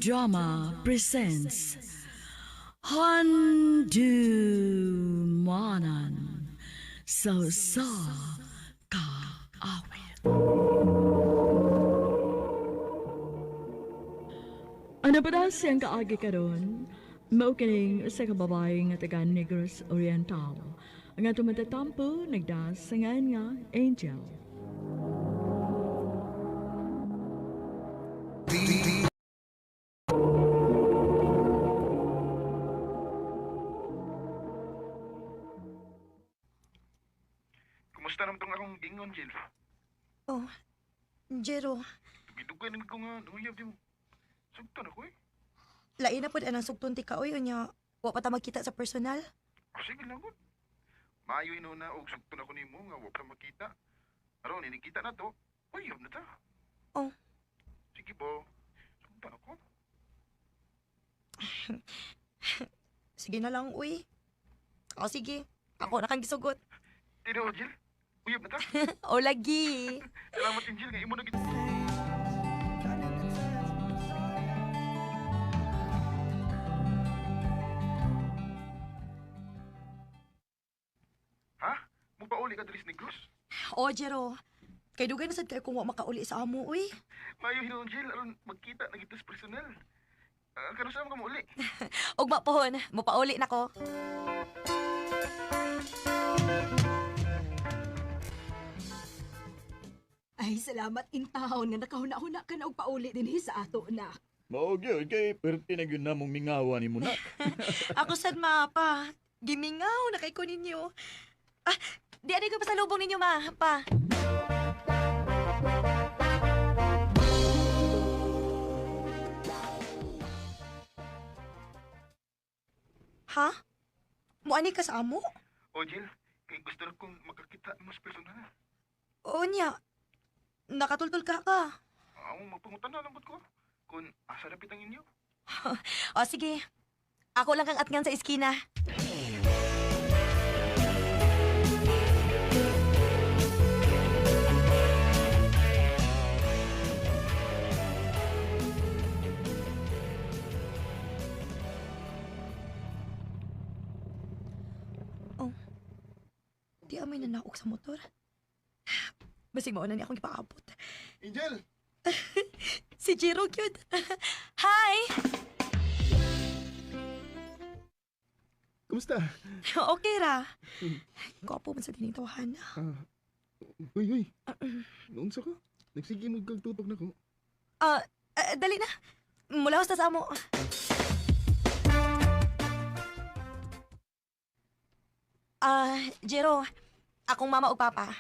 Drama presents Handu Manan So Sa Kaawit. Ano pa daw siyang kaagi karon? Mao kining usa ka babae nga taga Negros Oriental. Ang atong matatampo nagdas sa ngalan nga Angel. Kumusta naman tong akong gingon, Jill? Oh, Jero, Dugay naman ko nga, nanguyab di mo. Sugton ako eh. lain na pod anang sugton ti ka oy unya. Wa pa ta magkita sa personal. Ah, sige lang gud. Maayo inuna og sugton ako nimo nga wa pa makita. Aron inikita na to. Uyab na ta. Oh. Sige po. Sugton ako. Sige na lang uy. O sige, ako na kang gisugot. Tinuod, Jill. Uyab na ta. O lagi. Salamat, Angel, nga imo na gid. Ha? Mupauli ka diri sa Negros? O Jero, kay dugay na sad kay kung wa makauli sa amo uy. Maayo hinuon, Jill, aron magkita na kita sa personal. Ah, kanusa man ka mouli? Ugma pohon, mopauli na ko. Ay, salamat intahon nga nakahuna-huna ka na og pauli dinhi sa ato na. Mao gyud kay perti na gyud namong mingawa nimo na. Ako sad ma pa. Gimingaw na kay ko ninyo. Ah, di ani ko pasalubong ninyo ma, pa. Ha? Muani ka sa amo? O Jill, kay gusto na kong makakita mo sa personal. Oo niya. Nakatultul ka ka. Ang magpangutan na lang ko. Kung asa na pitang inyo. O sige. Ako lang kang atngan sa iskina. Oh. Di amay nanaog sa motor. Basig mauna ni akong ipaabot. Angel! Si Jiro cute. Hi! Kumusta? Okay ra. Gwapo man sa dining tawahan. Ah, uy, uy. Noon sa ko. Nagsige mo kag tutok na ko. Ah, ah, dali na. Mula sa amo. Ah, Jero, akong mama ug papa.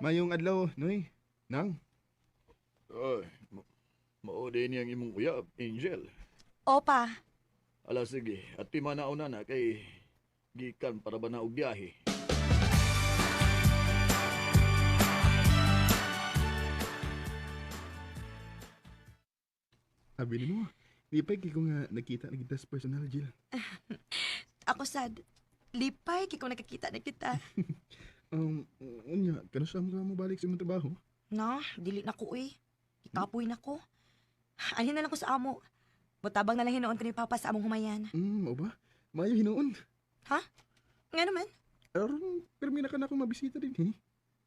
Mayong adlaw, Noy. Nang. Ay, mao din ang imong uyab, Angel. Opa. Ala sige, at pimanaw na na kay gikan para ba na og biyahe. Abi nimo. Lipay kay ko nga nakita na kita sa personal, Jill. Ako sad. Lipay kay kung nakakita na kita. Unya, kano sa mo ka mobalik sa imong trabaho? No, dili na ko eh. Ikapoy na ko. Alin na lang ko sa amo. Butabang na lang hinuon ko ni Papa sa among humayan. Mao ba? Maayo hinuon. Nga naman. Aron, pirmi na ka na akong mabisita din, eh.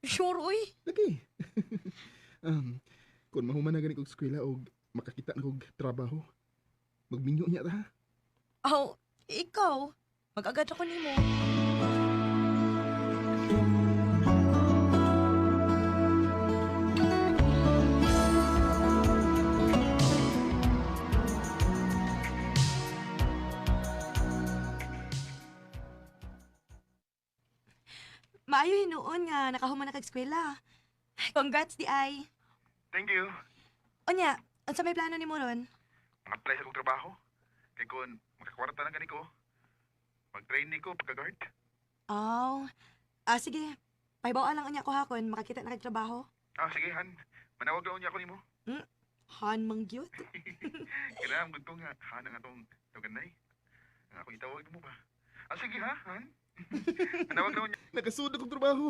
Sure, uy. Lagi. um, kung mahuman na gani kog eskwela og makakita na kog trabaho, magminyo niya ta. Ha? Oh, ikaw. Mag-agad ako nimo. Maayo hinuon nga nakahuman na kag eskwela. Congrats di ay. Thank you. Unya, unsa may plano nimo ron? Ang-apply sa kong trabaho. Kay kung makakwarta na gani ko, mag-train ni ko pagka-guard. Oh. Ah, sige. Pahibaw lang unya ko hakon makakita na kag trabaho. Ah, sige, Han. Manawag na unya ko nimo. Han mangyut. Kailangan gud ko nga, Han ang atong tawaganay. Ang ako itawag mo ba? Ah, sige ha, Han. Manawag na unya. Nakasud akong trabaho.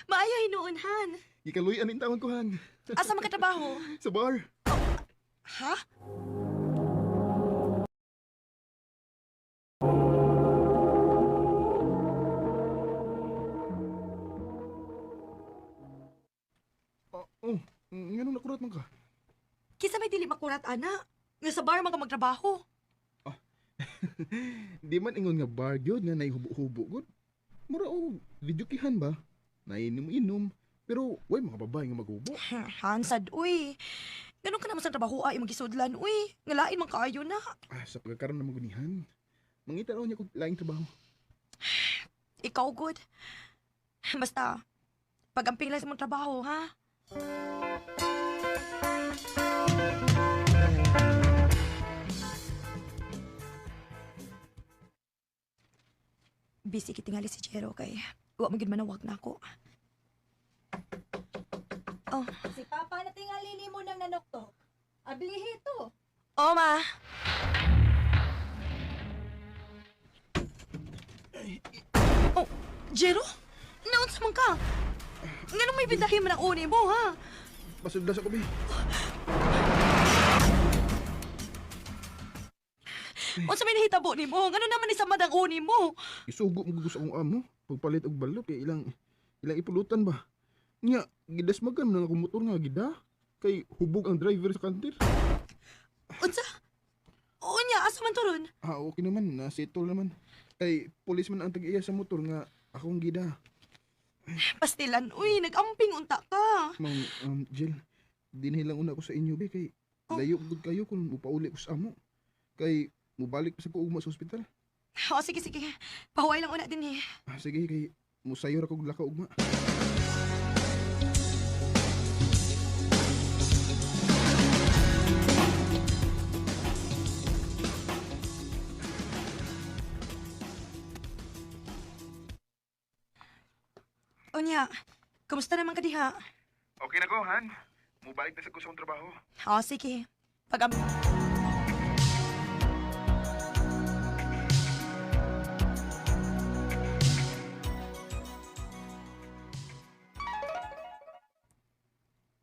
Maayo hinuon han. Gikaluy-an ang tawag ko, Han. Asa man ka trabaho? Sa bar. Ha? Makurat man ka. Kinsa may dili makurat ana? Nga sa bar man ka magtrabaho. Di man ingon nga bar gyud nga naihubo-hubo gud. Mura og videokihan ba? Nainom-inom. Pero way mga babae nga maghubo. Hansad, uy. Ganun ka naman sa trabaho ay magisudlan, uy. Ngalain man kaayo na. Ah, sa pagkakaroon na magunihan. Mangita raw niya kung laing trabaho. Ikaw, good. Basta, pag-amping lang sa mong trabaho, ha? Busy kitingali si Jero kay wa man gid manawag na ako. Oh, Si Papa na tingali nimo nang nanoktok. Ablihi to. oh ma. Oh, Jero? Naunsa man ka? Nganong may bindahi man ang uni mo, ha? Pasudla sa kubi. Unsa may nahitabo nimo? Ngano naman ni samad ang uni mo? Isugo mo sa akong amo. Pagpalit og balot kay ilang ilang ipulutan ba. Nya, gidasmagan man ang akong motor nga gida. Kay hubog ang driver sa kantir. Unsa? Unya, asa man to ron? Ah, okay naman. Nasettle naman. Kay policeman ang tag-iya sa motor nga akong gida. Pastilan, uy, nag-amping unta ka. Ma'am, Jill, dinhi lang una ko sa inyo be kay Oh. layo gud kayo kung mupauli ko sa amo. Kay mubalik pa sa ko ugma sa ospital. O, sige, sige. Pahuway lang una din eh. Ah, sige kay musayo ra kog lakaw ugma. Unya, kumusta naman ka diha? Okay na ko, Han. Mubalik na sa ko sa akong trabaho. O, sige. Pag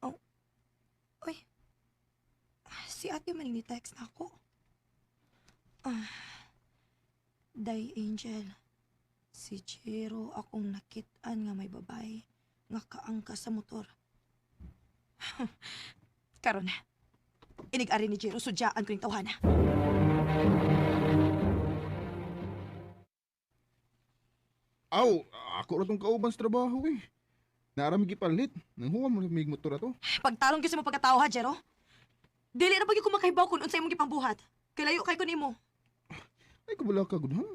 Oh. Uy. Si ate man ni text na ako. Ah. Day Angel. Si Jero akong nakitaan nga may babae nga kaangka sa motor. Karon inig-ari ni Jero, sudyaan ko yung tawhana. Aw, ako ra tong kauban sa trabaho eh. Naarami gipalit. Nang huwa mo mig motor ato. Pagtarong kasi mo pagkatao ha, Jero. Dili na pag ko makahibaw kung unsay imong gipangbuhat. Kay layo kay ko nimo. Ay kabala ka gud ha.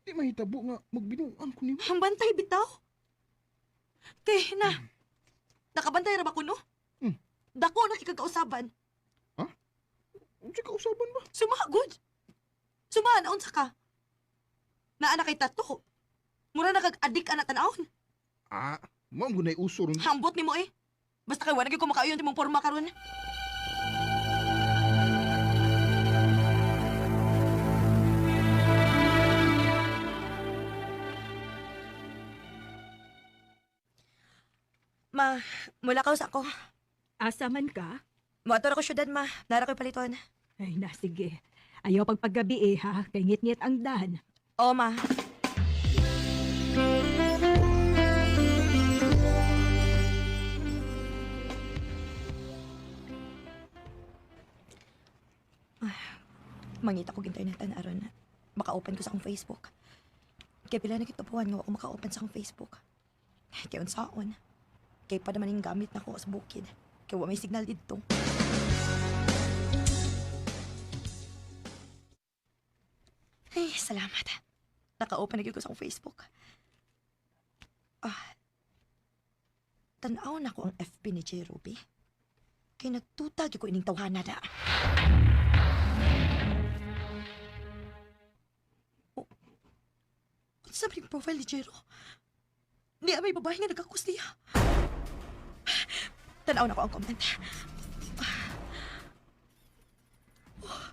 Di mahitabo nga magbinuang ko nimo. Ang bantay bitaw. Kay na. Nakabantay ra ba ko no? Hmm. Dako na kikagkausaban. Unsa ka usaban ba? Sumagod. Suma na unsa ka. Naa na kay tato. Mura na kag adik ana tan-awon. Ah, mao gunay uso ron. Hambot nimo eh. Basta kay wala gyud ko makauyon timong porma karon. Ma, mula ka sa ako. Asa man ka? Moadto ra ko syudad, ma. Nara ko'y paliton. Ay na, sige. Ayaw pagpaggabi eh ha, kay ngit-ngit ang dan. Oo, ma. Ah, mangita kog internet aron maka-open ko sa akong Facebook. Kay pila na kitupuan nga ako maka-open sa akong Facebook. Kay unsaon. Kay pa naman yung gamit nako sa bukid. Kay wa may signal didto. Ay, salamat. Naka-open na gyud ko sa akong Facebook. Ah. Tan-aw na ko ang FB ni J. Ruby. Kay nagtuta gyud ko ining tawhana da. Oh. Unsa ba yung profile ni Jero? Niya may babae nga nagkakus niya. Tanaw na ko ang comment. Oh.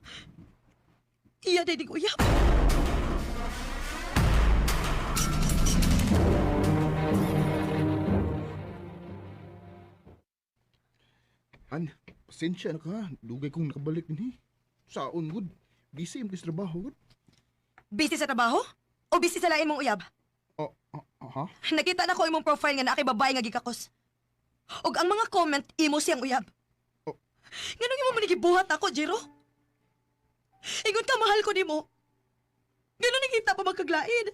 Iya, dadig uyab. An, pasensya na ka. Dugay kong nakabalik dinhi. Saon gud. Busy im sa trabaho gud. Busy sa trabaho? O busy sa lain mong uyab? Oh, ah, ah, ha? Nakita na ko imong profile nga naa kay babae nga gikakos. Og ang mga comment imo siyang uyab. Nganong imo man gibuhat ako, Jero? Ingon ka mahal ko nimo. Nganong nakita pa magkaglain?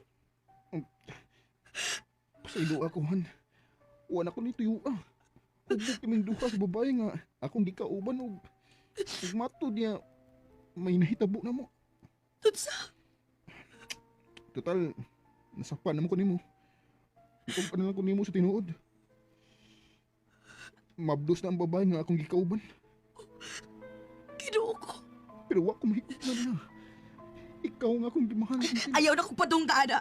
Pasaylo ako, Han. Wala ko ni tuyo ah. Hubog kaming duha sa babae nga akong gikauban og ug matod niya may nahitabo na mo. Tunsa? Total, nasakpan naman ko nimo. Ikaw na lang ko nimo sa tinuod. Mabdos na ang babae nga akong gikauban. Ginoo ko. Pero wa ko mahigop na niya. Ikaw nga akong gimahal. Ayaw na kong padungga, ana.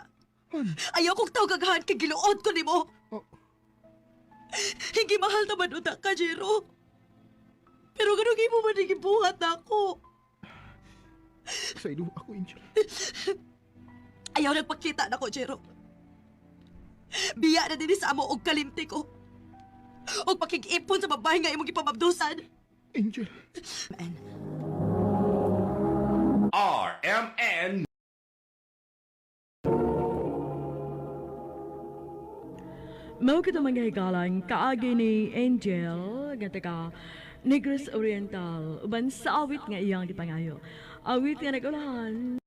Han. Ayaw kong tawgagahan kay giluod ko nimo. Oh. Hindi mahal naman unta ka, Jero. Pero ganun imo man gibuhat na ako. Pasaylo ako, Angel. Ayaw nagpakita nako, Jero. Biya na din sa amo og kalimti ko. Og pakig-ipon sa babae nga imong gipamabdusan. Angel. Man, RMN Mao kita mga higalan kaagi ni Angel nga taga Negros Oriental uban sa awit nga iyang gipangayo. Awit nga nagulahan